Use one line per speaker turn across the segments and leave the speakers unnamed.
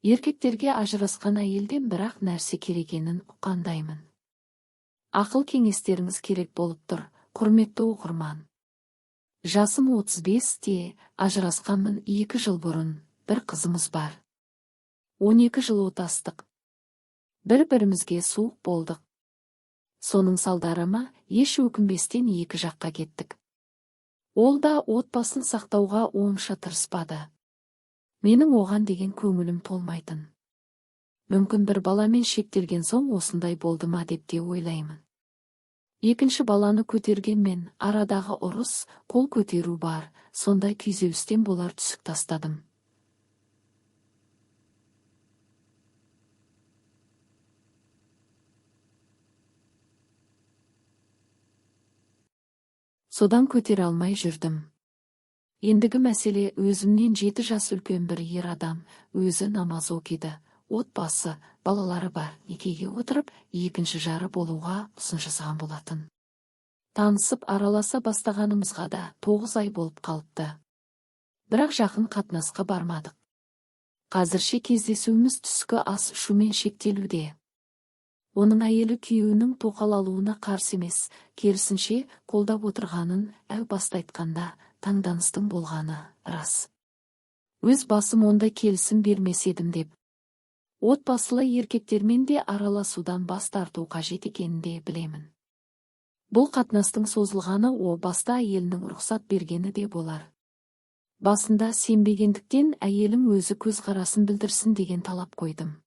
Еркектерге ажырасқан әйелден бір-ақ нәрсе керек екенін ұққандаймын. Ақыл кеңестеріңіз керек болып тұр, құрметті оқырман. Жасым 35-те, ажырасқанмын 2 жыл бұрын, бір қызымыз бар. 12 жыл отастық. Бір-бірімізге суық болдық. Соның салдары ма, еш өкінбестен екі жаққа кеттік. Ол да отбасын сақтауға онша тырыспады. Менің оған деген көңілім толмайтын. Мүмкін бір баламен шектелген соң осындай болды ма деп те ойлаймын. Екінші баланы көтергенмен арадағы ұрыс, қол көтеру бар, сондай күйзелістен болар түсік тастадым. Содан көтере алмай жүрдім. Ендігі мәселе өзімнен 7 жас үлкен бір ер адам, өзі намаз оқиды, отбасы, балалары бар, некеге отырып, екінші жары болуға ұсыныс жасаған болатын. Танысып араласа бастағанымызға да 9 ай болып қалыпты. Бірақ жақын қатынасқа бармадық. Қазірше кездесуіміз түскі ас ішумен шектелуде. Оның әйелі күйеуінің тоқал алуына қарсы емес, керісінше қолдап отырғанын әу баста айтқанда таңданыстың болғаны рас. Өз басым ондай келісім бермес едім деп. Отбасылы еркектермен де араласудан бас тарту қажет екенін де білемін. Бұл қатынастың созылғаны о баста әйелінің рұқсат бергені де болар. Басында сенбегендіктен әйелім өзі көзқарасын білдірсін деген талап қойдым.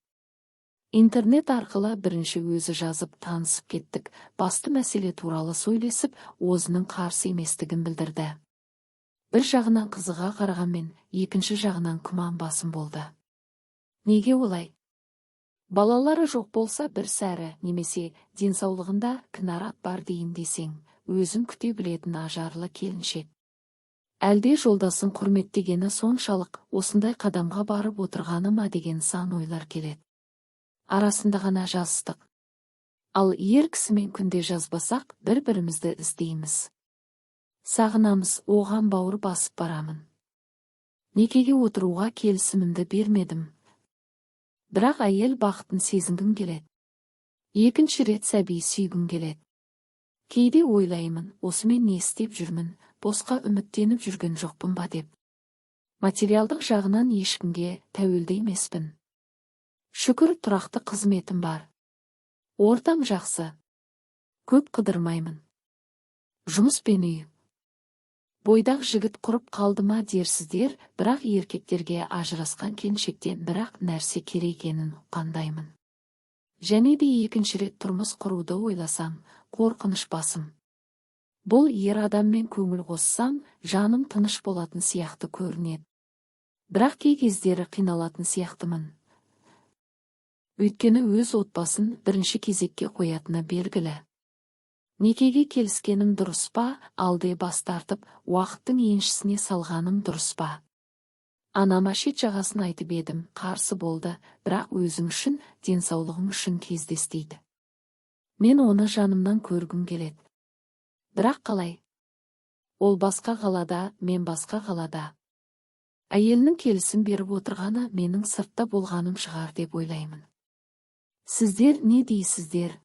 Интернет арқылы бірінші өзі жазып танысып кеттік, басты мәселе туралы сөйлесіп, өзінің қарсы еместігін білдірді. Бір жағынан қызыға қарағанмен, екінші жағынан күмән басым болды. Неге олай? Балалары жоқ болса бір сәрі, немесе денсаулығында кінәрат бар дейін десең, өзін күте білетін ажарлы келіншек. Әлде жолдасын құрметтегені соншалық, осындай қадамға барып отырғаны ма деген сан ойлар келеді. Арасында ғана жазыстық. Ал ер кісімен күнде жазбасақ, бір-бірімізді іздейміз. Сағынамыз, оған бауыр басып барамын. Некеге отыруға келісімімді бермедім. Бірақ әйел бақытын сезінгім келеді. Екінші рет сәби сүйгім келеді. Кейде ойлаймын, осымен не істеп жүрмін, босқа үміттеніп жүрген жоқпын ба деп. Материалдық жағынан ешкімге тәуелді емеспін. Шүкір, тұрақты қызметім бар. Ортам жақсы. Көп қыдырмаймын. Жұмыс пен үй. Бойдақ жігіт құрып қалды ма дерсіздер, бірақ еркектерге ажырасқан келіншектен бірақ нәрсе керек екенін ұққандаймын. Және де екінші рет тұрмыс құруды ойласам, қорқыныш басым. Бұл ер адаммен көңіл қоссам, жаным тыныш болатын сияқты көрінеді. Бірақ кей кездері қиналатын сияқтымын. Өйткені өз отбасын бірінші кезекке қоятыны белгілі. Некеге келіскенім дұрыс па, алде бас тартып, уақыттың еншісіне салғаным дұрыс па? Анама шет жағасын айтып едім, қарсы болды, бірақ өзің үшін, денсаулығың үшін кездес дейді. Мен оны жанымнан көргім келеді. Бірақ қалай? Ол басқа қалада, мен басқа қалада. Әйелінің келісім беріп отырғаны менің сыртта болғаным шығар деп ойлаймын. Сіздер не дейсіздер?